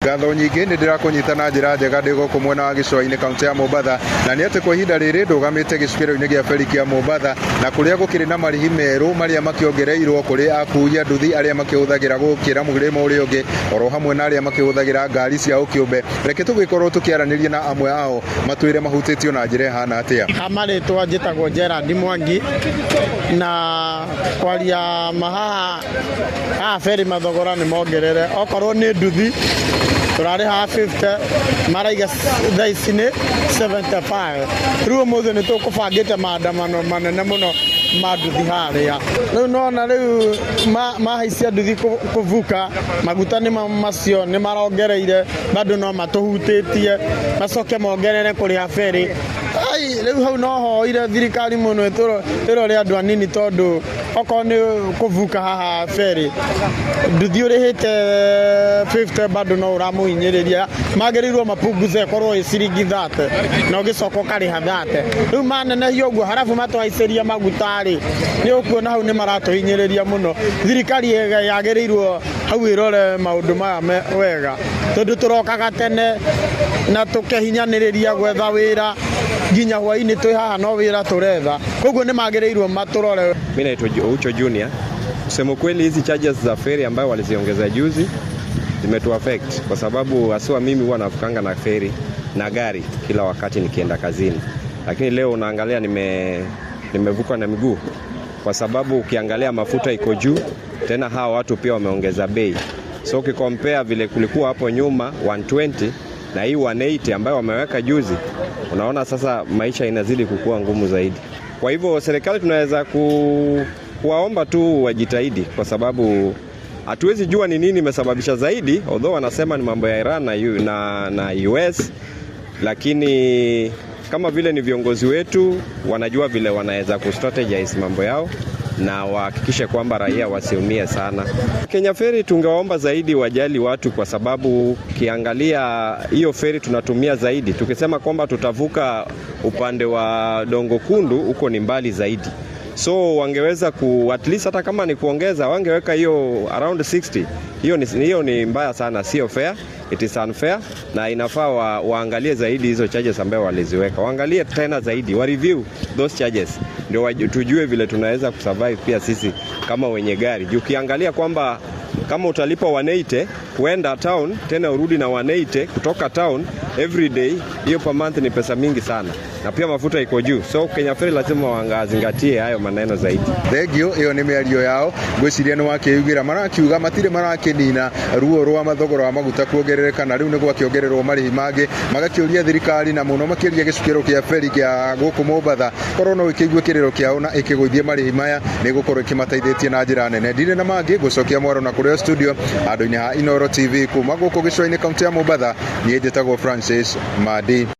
Ngatho nyingĩ nĩ ndĩrakũnyita na njĩra njega ndĩ gũkũ mwena wa gĩcũa-inĩ kaũntĩ ya Mombatha, na nĩ atĩ kwa ihinda rĩrĩ ndũgamĩte gĩcukĩro-inĩ gĩa beri kĩa Mombatha, na kũrĩa gũkĩrĩ na marĩhi merũ marĩa makĩongereirwo kũrĩ akui a nduthi arĩa makĩhũthagĩra gũkĩra mũrĩmo ũrĩa ũngĩ, oro hamwe na arĩa makĩhũthagĩra ngari cia ũkĩũmbe. Reke tũgĩkorwo tũkĩaranĩria na amwe ao matwĩre mahutĩtio na njĩra ĩhana atĩa. Ha marĩtwa njĩtagwo Gerald Mwangi, na kwaria ma haha haha beri mathogora nĩ mongerere, okorwo nĩ nduthi tũrarĩhaga 50, maraiga thaa ici nĩ 75. Rĩu ũmũthĩ nĩ tũkũbangĩte maandamano manene mũno ma nduthi harĩa. Rĩu nona rĩu mahaicia nduthi kũvuka maguta nĩ macio nĩ marongereire, bado no matũhutĩtie, macoke mongerere kũrĩha beri. Ai, rĩu hau no hoire thirikari mũno ĩrore andũ anini, tondũ okorwo nĩ kũvuka haha beri, nduthi ũrĩhĩte 50 bado no ũramũhinyĩrĩria. Magĩrĩirwo mapunguze ĩkorwo ĩ ciringi 30 na ũgĩcoka ũkarĩha 30. Rĩu manenehia ũguo harabu matũhaicĩria maguta rĩ, nĩ ũkuona hau nĩ maratũhinyĩrĩria mũno. Thirikari yagĩrĩirwo hau ĩrore maũndũ maya wega, tondũ tũrokaga tene na tũkehinyanĩrĩria gwetha wĩra nginya hwainĩ twĩ haha no wĩra tũretha, koguo nĩ magĩrĩirwo matũrore. Mimi naitwa Ucho Junior. Kusema kweli, hizi charges za feri ambayo waliziongeza juzi zimetu affect kwa sababu haswa mimi huwa navukanga na feri na gari kila wakati nikienda kazini, lakini leo unaangalia nimevuka na miguu kwa sababu ukiangalia mafuta iko juu, tena hawa watu pia wameongeza bei, so ukikompare vile kulikuwa hapo nyuma 120 na hii 180 ambayo wameweka juzi, unaona sasa maisha inazidi kukua ngumu zaidi. Kwa hivyo serikali tunaweza kuwaomba tu wajitahidi, kwa sababu hatuwezi jua ni nini imesababisha zaidi, although wanasema ni mambo ya Iran na US, lakini kama vile ni viongozi wetu wanajua vile wanaweza kustrategize mambo yao na wahakikishe kwamba raia wasiumie sana. Kenya Ferry tungewaomba zaidi wajali watu, kwa sababu ukiangalia hiyo feri tunatumia zaidi. Tukisema kwamba tutavuka upande wa Dongo Kundu, huko ni mbali zaidi, so wangeweza ku at least hata kama ni kuongeza, wangeweka hiyo around 60. Hiyo ni mbaya sana, sio fair, it is unfair, na inafaa waangalie zaidi hizo charges ambayo waliziweka, waangalie tena zaidi, wa review those charges ndio tujue vile tunaweza kusurvive pia sisi kama wenye gari. Juu ukiangalia kwamba kama utalipa 180 kuenda town tena urudi na 180 kutoka town every day, hiyo per month ni pesa mingi sana, na pia mafuta iko juu, so Kenya Ferry lazima wangazingatie hayo maneno zaidi. Thengio, ĩyo nĩ mĩario yao, ngwĩciria nĩ wakĩiguĩra marakiuga matirĩ marakĩnina ruo rwa mathogora wa maguta kuongerereka, na rĩu nĩ gwakĩongererwo marĩhi mangĩ, magakĩũria thirikari na mũno makĩria gĩcukĩro kĩa beri kĩa gũkũ Mombatha korwo no ĩkĩigue kĩrĩro kĩao na ĩkĩgũithie marĩhi maya, nĩ gũkorwo ĩkĩmateithĩtie na njĩra nene. Ndirĩ na mangĩ, ngũcokia mwaro na kũrĩa studio handũ-inĩ ha Inooro TV kuma gũkũ gĩcũa-inĩ kaunti ya Mombatha. Niĩ njĩtagwo Francis Madi.